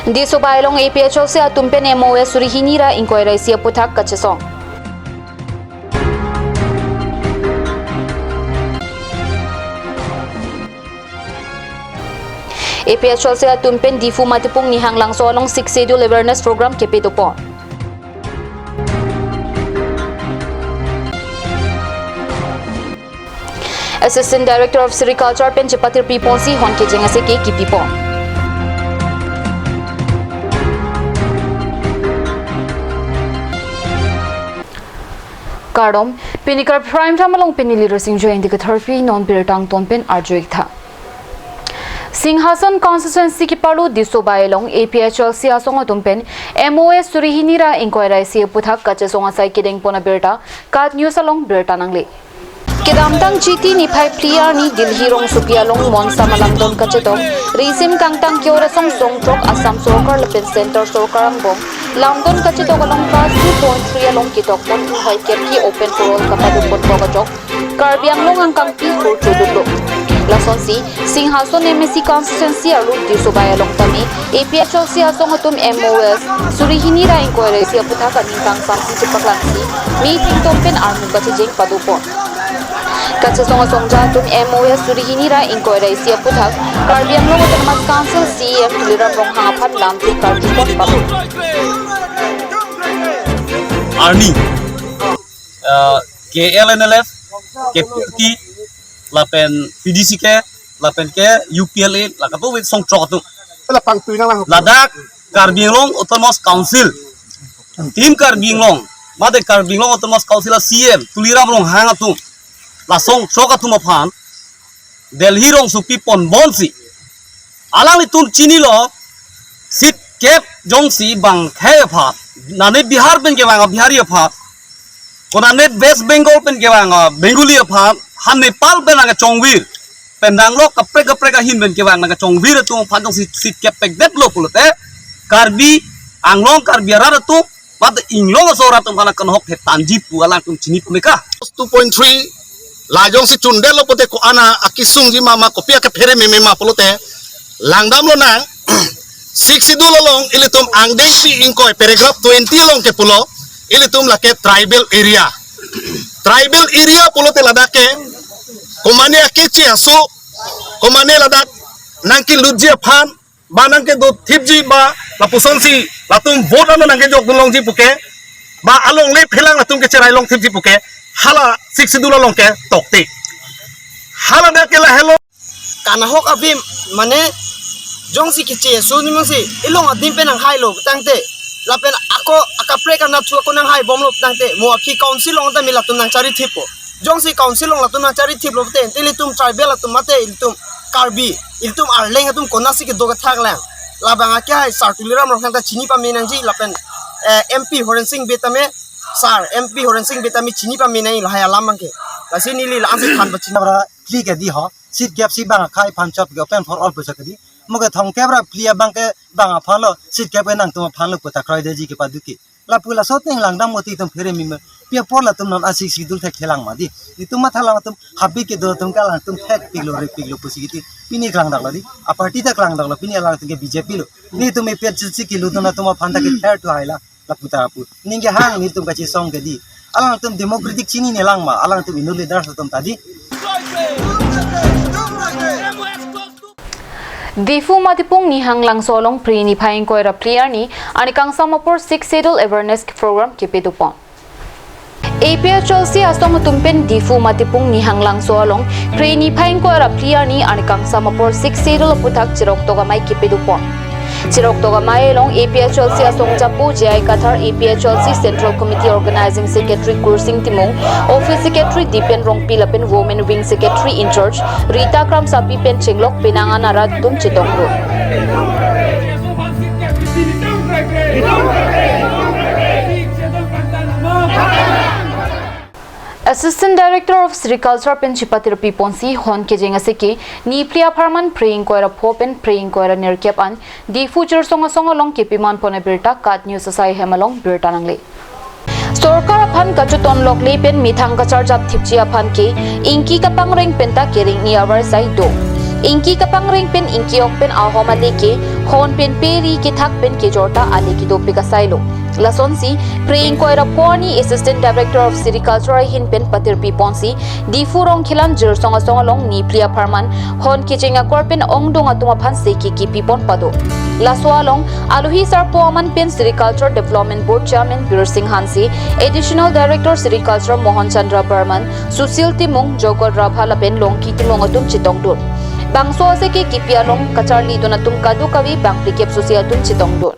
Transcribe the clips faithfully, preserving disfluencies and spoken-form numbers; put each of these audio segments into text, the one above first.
Disobai along A P H L C atum pen M O S suri hini ra ingkoi ra isi aputhak kachesong. A P H L C atum pen Diphu Matipung Nihang Langso along Sixth Schedule Awareness Program kepadopon. Assistant Director of Sericulture pen chepatirpi ponsi hon kejeng aseke kipipon. Kardom, pini kar Prime Time along pini Leader Singh Joy indi ketharpi non birta angton pen arjuik tha. Singhason constituency keparlo Disobai along A P H L C asong atum pen M O S suri hini ra ingkoi ra isi aputhak kachesong asai kedengpon abirta KAT News along birta nangle. Kedamtang Chiti niphai phli arni Delhi rongsopi along Monsam alamdon kachetok risim kangtang ke-ot asong songthrok Assam sorkar lapen center sorkar angbong lamdon kachetok along class two point three along ketokpon ingkoi kerki open for all kapadopon kok ajok Karbi Anglong angkangpi hur choduklo. Lasonsi Singhason M A C constituency arlo Disobai along tame A P H L C asong atum M O S suri hini ra ingkoi ra isi aputhak aning kangsamsi chepaklangsi meeting tom pen armu kachejeng padopon. Kachesong asongja atum M O S suri hini ra ingkoi ra isi aputhak Karbi Anglong Autonomous Council C E M Tuliram Ronghang aphan lamthe karjupon padopon. Army, uh, K L N L F, K P T, lapen P D C K, lapen ke U P L A, la kadokave songthrok atum. Lapang tui nang lang. Ladak Karbi Anglong Autonomous Council, Team Karbi Anglong, mate Karbi Anglong Autonomous Council a C E M Tuliram Ronghang atum, la songthrok atum aphan Delhi rongsopi ponbonsi alanglitum chinilo, seat kep jongsi bang khei aphan, nane Bihar pen kevang a Bihari aphan, konane West Bengal pen kevang a Bengali aphan, ha Nepal pen nangkachongvir, pen danglok kaprek kaprek ahin pen kevang nangkachongvir atum aphan jongsi seat kep pekdetlo pulote, Karbi Anglong Karbi arat atum, mate inglong aso arat atum aphan kanhok thetanji pu alangtum chiniponeka. Two point three, la jongsi chundetlo pote ko-an akesungji ma ma kopi akephere meme ma pulote langdamlonang. Sixth Schedule along ilitum angdengpi ingkoi paragraph twenty along kepulo, ilitum lake tribal area. Tribal area pulote ladak ke komane akeche aso, komane ladak nangkelutji aphan, ba nangkedothipji ba lapusonsi latum vote ano nangkejokdun longji puke, ba alongle phelang latum kecherai longthipji puke, hala Sixth Schedule along ketokte. Haladak ke lahelo. Kanahok abim, mane, jongsi keche aso ni mangsi, ilong adim pen nanghai lo tangte, lapen ako akaprek anatthu ako nanghai bomlo tangte, mo aphi council along tame latum nangcharli thippo. Jongsi council along latum nangcharli thiplo te, ilitum tribal atum mate ilitum Karbi, ilitum Arleng atum konatsi kedo kethak lang. Labang akehai Sar Tuliram Ronghang ta chini pame nangji lapen, eh, M P Horen Sing Bey tame, Sar M P Horen Sing Bey tame chini pame nang lahai alam abangke. Lasi neli la-ansi than pachini. Kevra phli ke di ho, seat kep si bang akhai aphan chot ke open for all pu chot ke di. Mo kethom kevra phli abang ke bang aphan lo, seat kep ke nangtum aphan lo pu ta kroidetji kepado ke. Lapu laso ateng langdam moti itum phere meme. Pi apor latum non a Sixth Schedule thekthelang ma di. Itum mathalang atum habit kedo atum ke alangtum thekpiklo repiklo pusi kiti. Pini klangdaklo di. A party ta klangdaklo, pini alangtum ke B J P lo. Nelitum A P H L C kelutdun atum aphan ta kether tu haila. Lapu ta lapu. Ningke hang nelitum kachesong ke di. Alangtum democratic chinine lang ma. Alangtum inut leaders atum ta di. Diphu Matipung Nihang Langso along Phre niphai ingkoi ra phli arni, arni kangsam apor Sixth Schedule Awareness Program kepadopon. A P H L C asong atum pen Diphu Matipung Nihang Langso along Phre niphai ingkoi ra phli arni, arni kangsam apor Sixth Schedule aputhak cheroktok amei kepadopon. Cheroktok amei along A P H L C asong japo J I Kathar, A P H L C Central Committee Organizing Secretary Kursing Timung, Office Secretary Dipen Rongpi lapen Women Wing Secretary in Charge Rita Kramsapi pen chenglok penang an arat atum chetonglo. Assistant Director of Sericulture pen chepatirpi ponsi hon kejeng aseke niphli apharman Phre ingkoi ra pho pen Phre ingkoi ra nerkep an Diphu Jirsong asong along kepiman pon abirta KAT News asai hem along birta nangle. Sorkar aphan kachotonlokle pen methang kacharjap thipji aphan ke ingki kapangreng penta kereng-i avarsai do. Ingki kapangreng pen ingki-ok pen ahom aleke, hon pen peri kethak pen kejor ta aleke dopik asai lo. Lasonsi, Pre Ingkoi ra Poni, Assistant Director of Sericulture ahin pen patirpi ponsi, Diphu Rongkhelan Jirsong Asong along niphli apharman hon kecheng akor pen ongdung atum aphan seki kipi pon pado. Laso along, alohi sarpo aman pen Sericulture Development Board Chairman Birsing Hanse, Additional Director Sericulture Mohan Chandra Barman, Sushil Timung, Jogot Rabha lapen Longki Timung atum chetongdun. Bangso aseki kipi along kacharlidun atum kadokave bang phlikep susi atum chetongdun.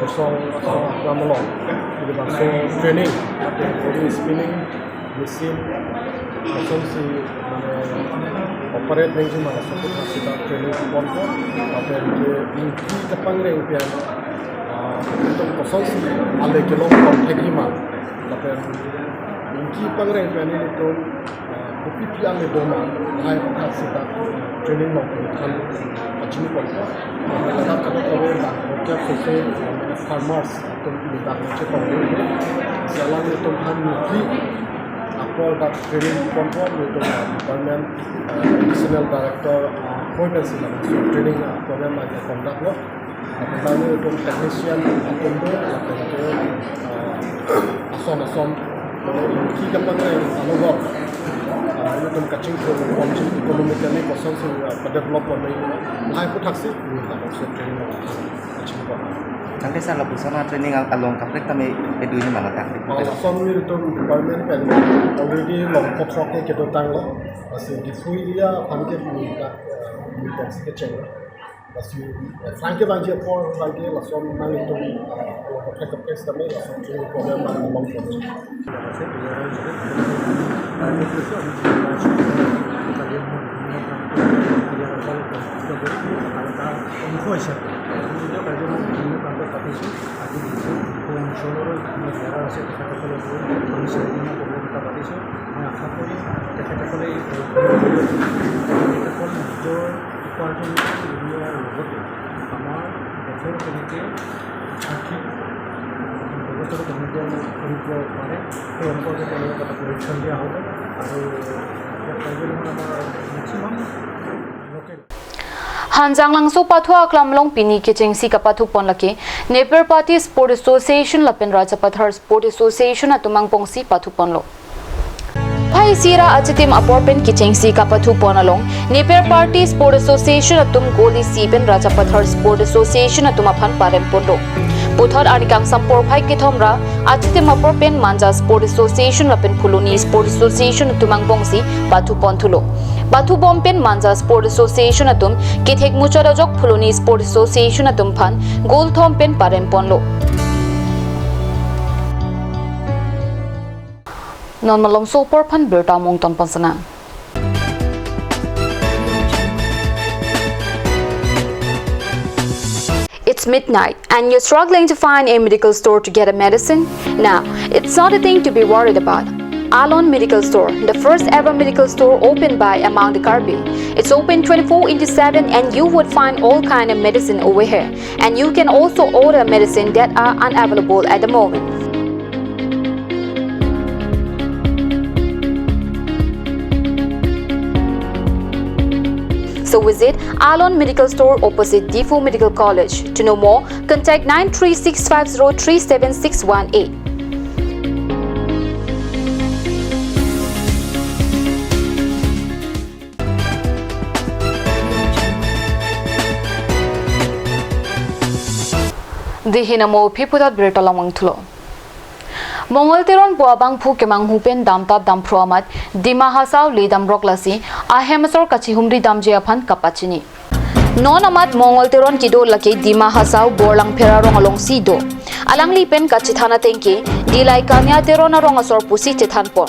Kosong, kosong aklam along, jadi bangso training, body spinning machine, kosonsi, mane, operate nangji ma, laso aphuthak seta training ponpo, lapen ke ingki kapangreng pen, ah, itum kosonsi ale kelong pon thekji ma, lapen ingki pangreng pen itum, ah, kopi pi ale do ma, lahai aphuthak seta training along pen than pachini ponpo. Lapen ladak kadokave bang, workshop sese, ah, farmers atum ladak nangchetong, si alanglitum aphan niphli apor dak training ponpo, itum, ah, department, ah, additional director, ah, appointment si ladak, so training, ah, program lagi conduct lo. Lapen itum technician atum do, lapen ke, ah, ason ason, lapen ingki kapangreng anubok, ah, itum kachingthur ponji economically kosonsi, ah, padevelop ponji, lahai aphuthak si, itum ladak so training lo. Nang ke sir, lapuson a-training al-, along kaprek tame pedun ma ladak? Oh, lason itum department pen already long kotrok ke kedotanglo. Lasi Diphu area aphan ke ladak, eh, ladak si kecheng. Lasi, eh, aphrang kevangji apor aphan ke lason nanglitum, eh, long kotrok kaprek tame lason training program along kotrok. অংশ হিচাপে বিভিন্ন কাৰ্যসূচী বিভিন্ন প্ৰান্তত পাতিছোঁ। আজি বিশেষ অঞ্চলৰ আমাৰ যারা আছে তেখেতসকলৰ লগত আমি চেৰিমনি প্ৰগ্ৰেম এটা পাতিছোঁ। মই আশা কৰিম তেখেতসকলে এই প্ৰগ্ৰেমৰ জৰিয়তে তেখেতসকল নিজৰ উপাৰ্জন উলিওৱাৰ লগতে আমাৰ দেশৰ কেনেকে আৰ্থিক ব্যৱস্থাটো কেনেকে আমি কৰিব পাৰে, সেই সম্পৰ্কে তেওঁলোকক এটা প্ৰশিক্ষণ দিয়া হ'ব। আৰু ইয়াত কাৰ্বি আংলঙৰ আমাৰ maximum local Hanjanglangso pathu aklam along pini kechengsi kapathu pon lake Nepar Party Sport Association lapen Rajapathar Sport Association atum angbongsi pathu ponlo. Phai isi ra achitim apor pen kechengsi kapathu pon along Nepar Party Sport Association atum goal isi pen Rajapathar Sport Association atum aphan parem ponlo. Puthot arni kangsam porphai kethom ra achitim apor pen Manja Sport Association lapen Phuloni Sport Association atum angbongsi pathu ponthulo. Pathu bom pen Manja Sport Association atum kethek muchot ajok Phuloni Sport Association atum aphan goal thom pen parem ponlo. Non malomso apor aphan birta mungton pansana. It's midnight and you're struggling to find a medical store to get a medicine? Now, it's not a thing to be worried about. Alon Medical Store, the first ever medical store opened by among the Karbi. It's open twenty-four into seven and you would find all kind of medicine over here. And you can also order medicine that are unavailable at the moment. So visit Alon Medical Store opposite Diphu Medical College. To know more, contact nine three six five zero three seven six one eight. Dihin amo aphi puthot birta lamang thulo. Mongol Teron pu abangphu kemanghu pen damtap damphro amat Dima Hasao ledamrok lasi ahem asor kachihumri damji aphan kapachini. Non amat Mongol Teron kedo lake Dima Hasao Borlangpher arong alongsi do. Alangli pen kachethan ateng ke Dilai Kania Teron arong asor pusi chethan pon.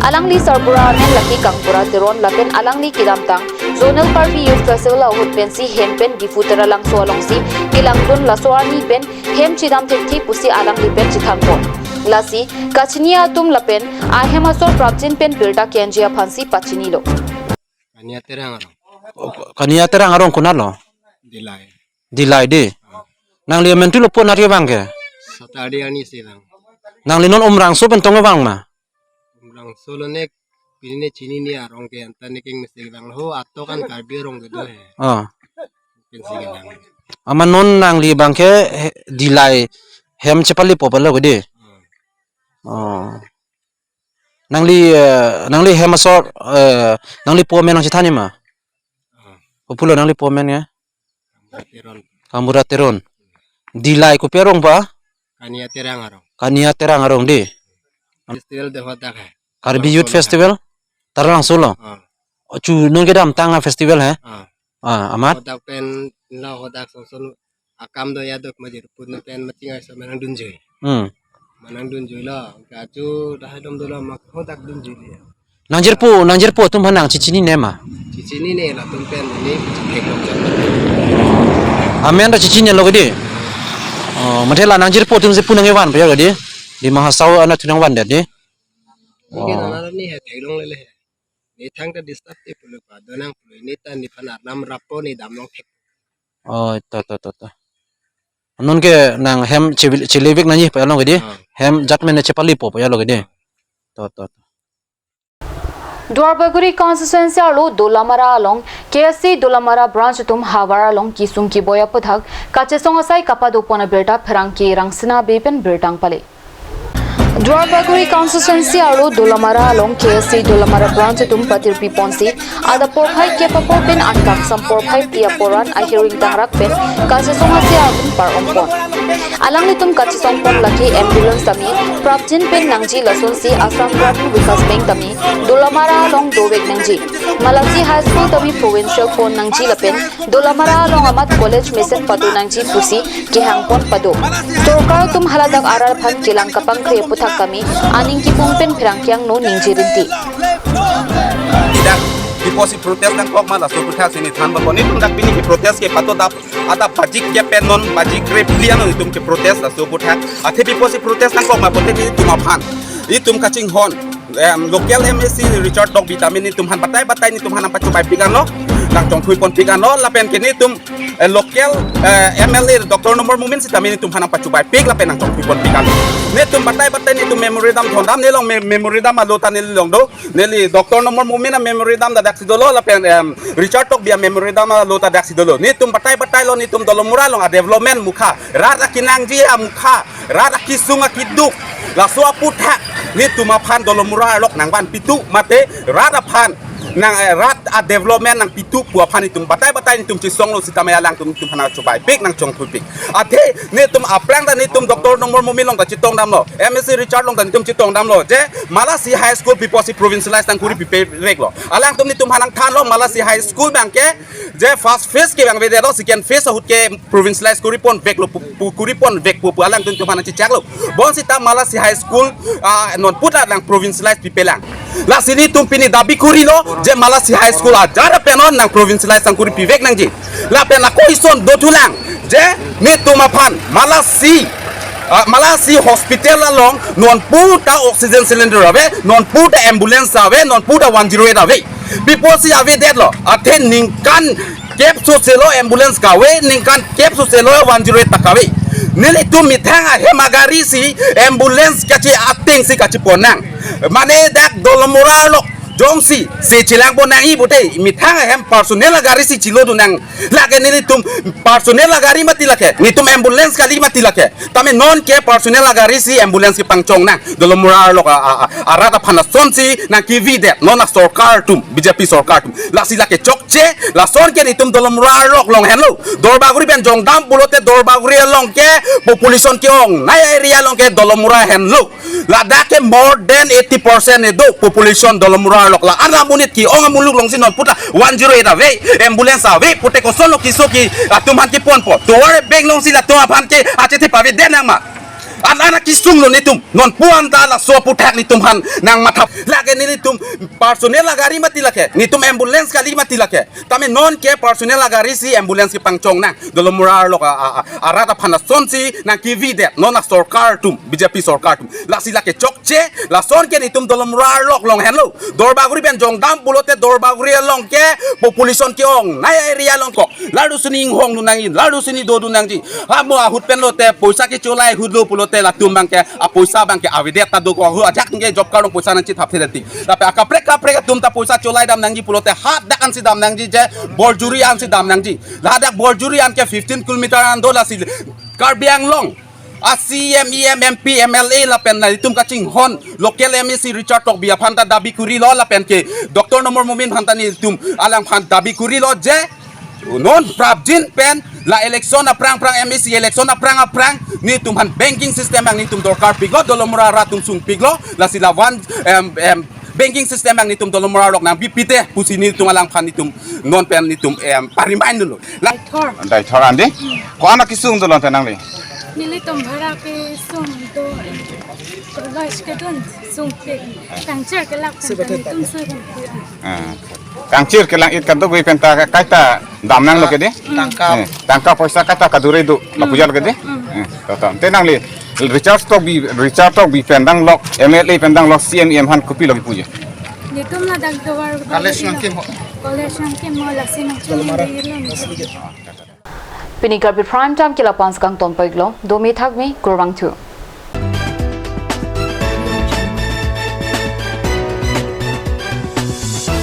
Alangli sarbura amen lake Kangpura Teron lapen alangli kedamtang Zonal Karbi Youth Festival ahut pensi hem pen Diphu Taralangso alongsi kelangdun, laso arni pen hem chedam thekthe pusi alangli pen chethan pon. Lasi kachini atum lapen ahem asor prapjin pen birta kenji aphansi pachinilo. Kania Terang arong. O, Kania Terang arong konatlo? Dilai. Dilai de. Nangli amen tulo pon athe vang ke? Saturday arni si lang. Nangli non Umrangso pen tong vang ma? Umrangso lo nek Pini ne chinine arong ke anta ne keng mesti lang lo, ato kan Karbi arong kedo he. Oh. Pensi kelang. Amat non nangli abang ke he, Dillai hem chepalipo pulo kedi. Hmm. Oh. Nangli, eh, nangli hem asor, eh, nanglipo amen nangchethan ma? Hmm. Kopulo nanglipo amen ya? Teron. Kambura Teron. Dillai kopi arong pa? Kania Terang arong. Kania Terang arong di. Festival de hodak hai. Karbi Youth Festival? Taralangso lo. Ah. Ochu non kedamtang a festival he? Ah. Ah, amat? Hodak pen la hodak songson akam do ya dok majir pun pen maching ai so manang dunjui. Hmm. Manang dunjui lo. Kachu dah dom dolo mak hodak dunjui li. Nangjirpo, nangjirpo atum aphan nangchechinine ma? Chechinine latum pen ne theklong jat. Amen ta chechinine lo kedi. Oh, mate la nangjirpo atum si pu nangkevan pa ya kedi. Dima Hasao anatthu nangvandet di. Ningke Oh. nana ni he theklong lele he. Ne thangta disturb te pulo pa, donang pulo, ne ta nephan arnam rappo ne damlong thek. Oh, to, to, to, to. Non ke nang hem chevil-, chelevek nangji pa ya lo kedi. Ah. Hem judgment ne chepalipo pa ya lo kedi. To, to, to. Duarbagori constituency arlo Dolamara along K S A Dolamara branch atum havar along kisung keboi aphuthak kachesong asai kapadopon abirta pherangke Rangsina Bey pen birta nangpale. Duarbagori constituency arlo Dolamara along K S A Dolamara branch atum patirpi ponsi adap porphai kep apor pen ankangsam porphai phli apor an ahir ingtangrak pen kachesong asai atum par-ompon. Alanglitum kachesongpon lake ambulance tame prapjin pen nangji lasonsi Assam Gramin Vikas Bank tame Dolamara along dovek nangji. Malasi High School tame provincial pon nangji lapen Dolamara along amat college mesen pado nangji pusi kehangpon pado. Sorkar atum haladak arat aphan kelang kapangkre aphuthak tame aning kipung pen pherangke angno ningje rinti. Idak piposi protest nangkok ma laso aphuthak si ne than ba ko netum dak pini ke protest ke pato dap ada bajik ke pen non bajik kre phli an netum ke protest laso aphuthak. Athe piposi protest nangkok ma pote netum aphan. Itum kachinghon, em, local M A C Richard Tokbi tame netum aphan batai batai netum aphan nangpachobei pik anlo, nangchongthui pon pik anlo, lapen ke netum, eh, local, eh, M L A Doctor Numal Momin sitame netum aphan nangpachobei pik lapen nangchongthui pon pik anlo. Netum batai batai netum memorandum thondam, nelong me-, memorandum alo ta nelong do, neli Doctor Numal Momin a memorandum ta daksi dolo, lapen, em, Richard Tokbi a memorandum alo ta daksi dolo. Netum batai batai lo netum Dolamara along a development mukha, rat akenangji amukha, rat akisung akeduk, laso aphuthak netum aphan Dolamara arlok nangvan pitu mate rat aphan nang, eh, rat a development nangpitu pu aphan netum batai batai netum chesong lo sitame alangtum netum aphan nangchobei pik nangchongthui pik. Athe netum aphrang ta netum Doctor Numal Momin along ta chetong damlo, M A C Richard along ta netum chetong damlo je Malasi High School piposi provincialize nangkuri pipe rek lo. Alangtum netum aphan nangthan lo Malasi High School abang ke je first phase ke abang avedet lo, second phase ahut ke provincialize kuri pon vek lo pu, pu, kuri pon vek pu, pu alangtum netum aphan nangchechak lo. Bonsita Malasi High School, ah, non puta nang provincialize pipe lang. Lasi netum pini dabi kuri lo je Malasi High School ajar pen non nang provincialize nangkuri pivek nangji. Lapen ako ison dothulang je netum aphan Malasi, ah, Malasi hospital along non puta oxygen cylinder ave, non puta ambulance ave, non puta one zero eight ave. Piposi avedet lo, athe ningkan kep sose lo ambulance kave, ningkan kep sose lo one zero eight ta kave. Nelitum methang ahem agari si ambulance kachi ateng si kachepon nang. Mane dak Dolamara arlok jongsi se chelang pon nangji pute methang ahem personal agari si chelo dun nang. Lake nelitum personal agari mati lake, netum ambulance kali mati lake. Tame non ke personal agari si ambulance kepangchong nang. Dolamara arlok a, a, a, arat aphan asonsi nangkevidet non a sorkar atum, B J P sorkar atum. Lasi lake chokche, lason ke netum Dolamara arlok along henlo. Duarbagori pen jongdam pulote Duarbagori along ke population ke-ongnei area along ke Dolamara henlo. Ladak ke more than eighty percent edo population Dolamara arlok, la-an amonit ke-ong amuluk alongsi non puta one zero eight ave, ambulance ave, pute koson lo keso ke atum aphan keponpo. Tovar bank alongsi latum aphan ke achethe pavedet nang ma. An an akisung lo netum. Non pu anta laso aphuthak netum aphan nangmatha. Lake nelitum personal agari mati lake, netum ambulance kali mati lake. Tame non ke personal agari si ambulance kepangchong nang. Dolamara arlok a, a, a, arat aphan asonsi nangkevidet non a sorkar atum, B J P sorkar atum. Lasi lake chokche, lason ke netum Dolamara arlok along henlo. Duarbagori pen jongdam pulote Duarbagori along ke population ke-ongnei area along ko. Lardu sini inghong dun nangji, lardu sini do dun nangji. Amo ahut pen lote poisa kecholai ahut lo pulo Te latum abangke apoisa abangke avedet ta do ko, hu ajak ke job card along poisa nangchethap theletik. Lapen akaprek kaprek atum ta poisa cholai dam nangji pulote hadak ansi dam nangji, je borjuri ansi dam nangji. La hadak borjuri anke fifteen kilometer an do, lasi Karbi Anglong a C E M, E M, M P, M L A lapen nelitum kachinghon local M A C Richard Tokbi aphan ta dabi kurilo lapen ke Doctor Numal Momin aphan ta nelitum alangphan dabi kurilo je non prapjin pen la election aphrang aphrang, M A C election aphrang aphrang nelitum aphan banking system abang nelitum dorkar piklo, Dolamara arat atum sungpiklo, lasi la one, em, em, banking system abang nelitum Dolamara along nangbi pite pusi nelitum alangphan nelitum non pen nelitum, em, pa-remind dunlo. La Daithor. Daithor andi? Ko-an akesung dolo ante nangli? Nelitum bhara kesung do, em, college kedun sungpik. Kangchir kelak pen nelitum sungpik. Ah. Kangchir kelang-it kadokave pen ta kaita dam nanglo kedi? Tangka. Eh, tangka poisa kaita kadure do, lapu jal kedi? Hmm. Eh, to, to. Te nangli Richard Tokbi, Richard Tokbi pen danglok, M L A pen danglok, C E M aphan kopilo kipuji? Nelitum ladak tovar College nangkim ho. College nangkim ho, lasi nangchun Dolamara. Pini Karbi Prime Time ke la-an si kangton pon-iklo, dome thakme, kurvangthu.